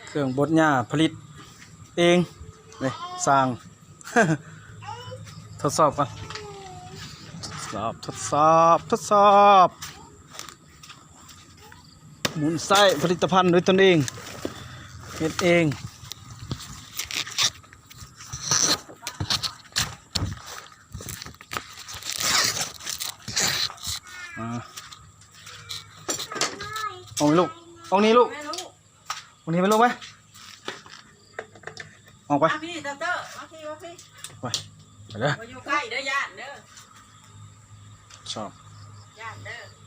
ເຄື່ອງບົດຫຍ້າຜະລິດເອງ ນີ້ ສ້າງ ທົດສອບກ່ອນ ທົດສອບ ທົດສອບ ທົດສອບ ໝູນໃຊ້ຜະລິດຕະພັນດ້ວຍຕົນເອງ ເຮັດເອງ ອາ ອອກນີ້ລູກ ອອກນີ້ລູກ ອອກນີ້ໄປລູກໄປ ອອກໄປ ມາພີ້ເຕີເຕີ ມາພີ້ ມາພີ້ ໄປ ໄປເດີ ບໍ່ຢູ່ໃກ້ເດີ ຢ້ານເດີ ຊອບ ຢ້ານເດີ.